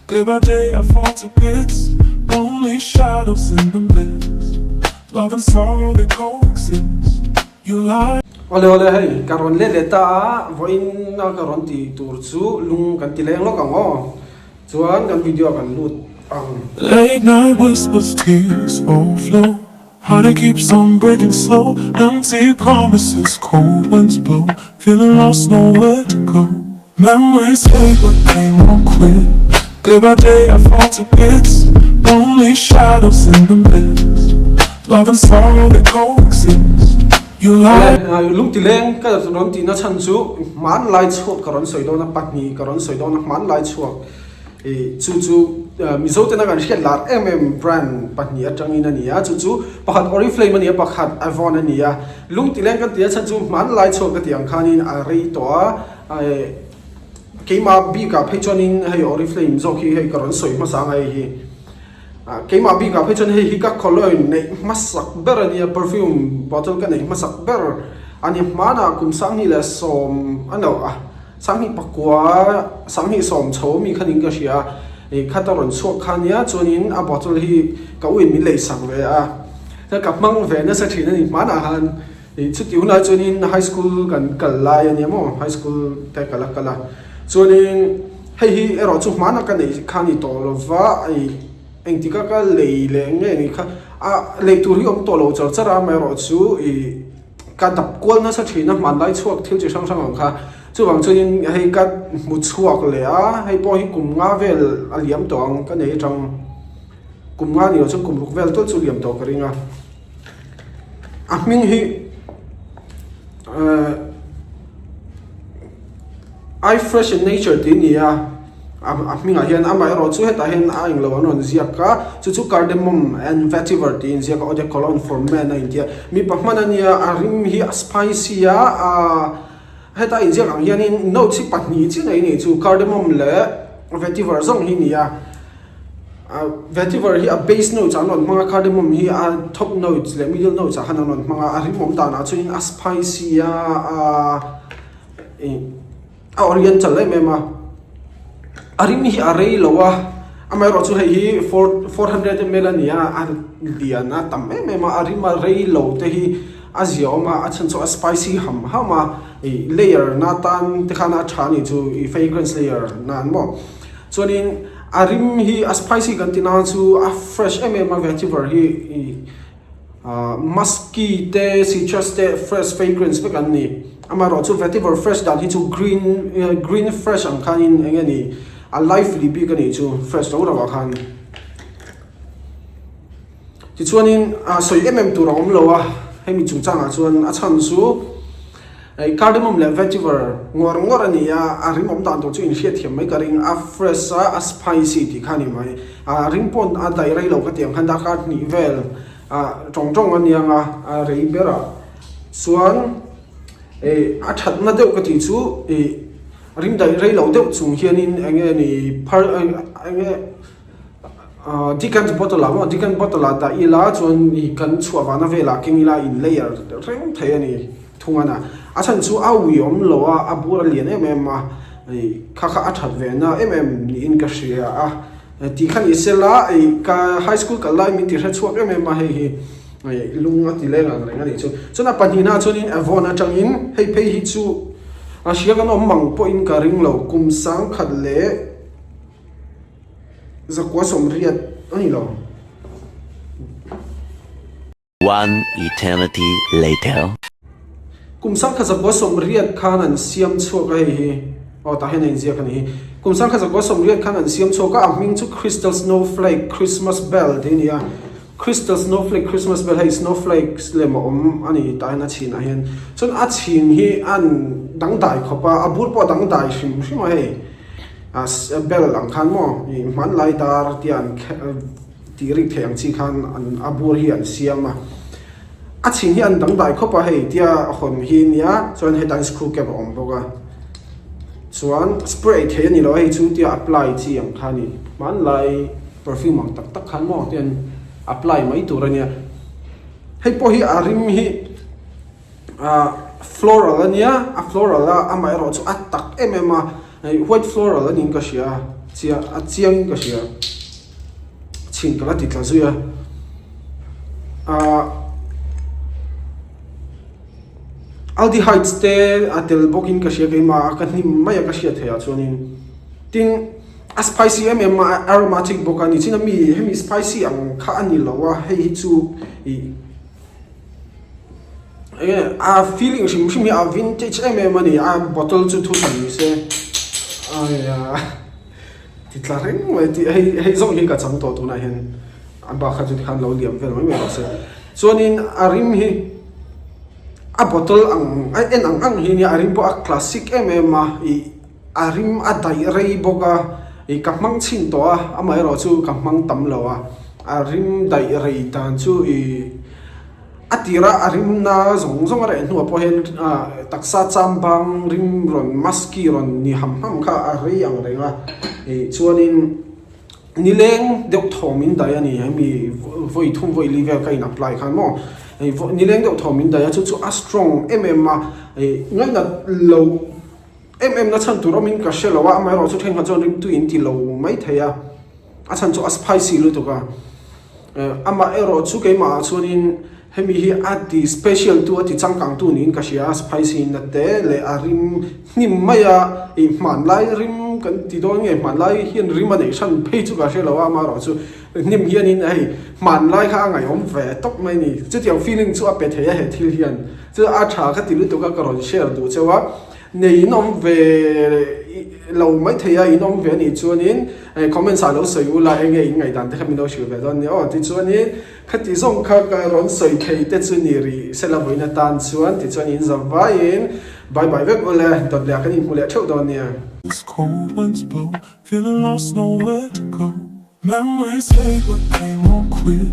Day by day I fall to bits Only shadows in the mist Love and sorrow they coexist You lie Awle awle hei ka rawn let leh ta a, vawiin a ka rawn tih tur chu lung kan ti leng lawk ang aw, chuan kan video ah kan lut ang. Late night whispers tears overflow Heart it keeps on breaking slow Empty promises cold winds blow Feeling lost nowhere to go Memories fade but they won't quit Day by day I fall to bits Lonely shadows in the mist Love and sorrow they coexist You lie Awle, lungtileng ka rawn tihna chhan chu hmanlai chhuak ka rawn sawi dawn a, pahnih ka rawn sawi dawn a, hmanlai chhuak Ih chu chu Mizo tena kan hriat lar em em brand pahnih atangin a ni a, chu chu pakhat Oriflame a ni a, pakhat Avon a ni a. Lung tileng kan tih a chhan chu hmanlai chhuak ka tih ang khanin a rei tawh a, ih keimah bikah phei chuanin hei Oriflame zawk hi hei ka rawn sawi hmasa ang a hei hi. Keimah bikah phei chuan hei hi ka cologne neih hmasak ber a nia, perfume bottle ka neih hmasak ber a ni. Hmanah kum sanghnih leh sawm a no a. Sanghnih pakua, sanghnih sawm chho mi khanin ka hria a, ih khat a rawn chhuak kha nia chuanin a bottle hi ka uin min lei sak ve a, ka hmang ve nasa thin a ni hmanah khan ih chuti hunah chuanin high school kan kal lai a nia maw high school te ka la kal a, chuanin hei hi erawh chu hmanah ka neih kha a ni tawh lo va ih engtik a ka lei leh nge ni kha a lei tur hi awm tawh lo char char a amaherawhchu ih. Ka dap kual nasa thin a, hmanlai chhuak thil chi hrang hrang ang kha. Chuvang chuanin hei ka hmu chhuak leh a, hei pawh hi kum nga vel a liam tawh ang ka nei atang. Kum nga ni lo chuan kum ruk vel tal chu liam tawh ka ring a. A hming hi eh. I fresh in nature tih a ni a, a hmingah hian amaherawh chu hetah hian a englo an rawn ziak a, chu chu cardamom and vetiver tih a inziak a, eau de cologne for men a intia, mipa hman a nia a rim hi a spicy a, aaa heta inziak ang hianin notes hi pahnih chiah nei a nih chu cardamom leh vetiver zawng hi a ni a, vetiver hi a base notes ah an rawn hmang a, cardamom hi a top notes leh middle notes ah khan an rawn hmang a, a rim awm danah chuanin a spicy a, aaa. Ih a oriental em em a a rim hi a rei lo a amaherawh chu hei hi four 400 ml a ni a a lian a tam em em a a rim a rei lo te hi a zia awm a a chhan chu a spicy ham ham a ih layer na tan te khan a tha a nih chu ih fragrance layer nan maw chuanin a rim hi a spicy kan tih na chu a fresh em em a vetiver hi ih. Ahh musky te citrus te fresh fragrance vek an ni amaherawh chu vetiver fresh dan hi chu green green fresh ang khanin eng nge ni a lively bik a nih chu fresh lo rauh ah khan tichuanin ah sawi em em tur a awm lo a hemi chungchangah chuan a chhan chu hei cardamom leh vetiver ngawr ngawr a ni a a rimawm dan tur chu inhriatthiam mai ka ring a fresh a a spicy tih kha a ni mai. A ring pawh a daih rei lo ka tih ang khan darkar hnih vel ah tawng tawng a nia nga a rei ber ah chuan ih a thatna deuh ka tih chu ih ring daih rei lo deuh chung hianin eng nge ni phar eng nge ah decant bottle ah maw decant bottle ah dah ila chuan ih kan chhuah vahna velah keng ila in layer reng thei a ni thung a na a chhan chu a ui awm lo a a bur a lian em em a ih kha kha a that ve na em em niin ka hria a. Tih kha ni sela ih ka high school kal lai min ti hre chhuak em em a hei hi ih lung a ti leng ang reng a nih chu. Chuan a pahnihna ah chuanin Avon atangin hei phei hi chu a hria kan awm mang pawhin ka ring lo kum sangkhat leh zakua sawmriat a ni lo. One eternity later. Kum sangkhat zakua sawmriat khan an siam chhuak a hei hi aw tah hian a inziak a ni hi. Kum sangkhat zakua sawmriat khan an siam chhuak a, a hming chu Crystal Snowflake Christmas Bell tih a ni a. Crystal Snowflake Christmas Bell hei snowflakes lem a awm a ni tah hian a chhinah hian. Chuan a chhin hi a an dangdai khawp a, a bur pawh a dangdai hrim hrim a hei bell ang khan maw ih hmanlai dar tia an Tih rik theih ang chi khan an a bur hi an siam a, a chhin hi an dangdai khawp a hei tia hawn hi nia chuan hetah hian screw cap a awm bawk a chuan spray theih a ni lo a hei chu tia apply chi ang kha a ni hmanlai perfume ang tak tak khan maw tian apply mai tur a nia hei pawh hi a rim hi ah floral a nia a floral a amaherawhchu a tak em em a white floral a niin ka hria. Chiah a chiang ka hria. Chhin ka la ti tla zui a. Ahh aldehydes te a tel bawkin ka hria keimah a ka hnim mai a ka hriat theih ah chuanin tin a spicy em em a aromatic bawk a ni chin a mi hemi spicy ang kha a ni lo a hei hi chu ih Enge a feeling hrim hrim hi a vintage em em a ni a bottle chu thu hran ni se aia ti tla reng mai tih hei hei zawng hi ka chang tawh tunah hian a bak kha chu tikhan lo liam vel mai mai rawh se chuanin a rim hi a bottle ang a en ang ang hi nia a rim pawh a classic em em a ih a rim a daih rei bawk a ih ka hmang chhin tawh a amaherawh chu ka hmang tam lo a a rim daih rei dan chu ih. A tira a rimna zawng zawng a reh hnuah pawh hian taksa cham bang rim rawn musky rawn ni ham ham kha a rei ang reng a ih chuanin nileng deuh thawm in daih a ni hemi vawi thum vawi li vel ka in apply khan maw ih nileng deuh thawm in daih a chu chu a strong em em a ih ngainat lo em em na chhan tur awmin ka hre lo a amaherawhchu thenkhat chuan rimtui in ti lo mai thei a a chhan chu a spicy lutuk a. Amah erawh chu keimah ah chuanin hemi hi a ti special tu a ti changkang tu niin ka hria a, spicy na te leh a rim hnim mai a, ih hmanlai rim kan ti dawn nge hmanlai hian rim a neih hran phei chu ka hre lo a, amah erawh chu hnim hianin hei hmanlai kha a ngaihawm ve tawp mai a ni. Chutiang feeling chu a pe thei a he thil hian, chu a tha ka ti lutuk a ka rawn share duh cheu a. Nei in awm ve lo mai thei a, in awm ve anih chuanin comments ah lo sawi ula enge in ngaihdan te kha min lo hrilh ve dawn nia aw. Tichuanin khati zawng kha ka rawn sawi thei te chu ni rih sela vawiin atan chuan tichuan in za vaiin bye bye vek ule dawt leh ah kan inhmu leh theuh dawn nia. This cold winds blow, feeling lost nowhere to go Memories fade but they won't quit.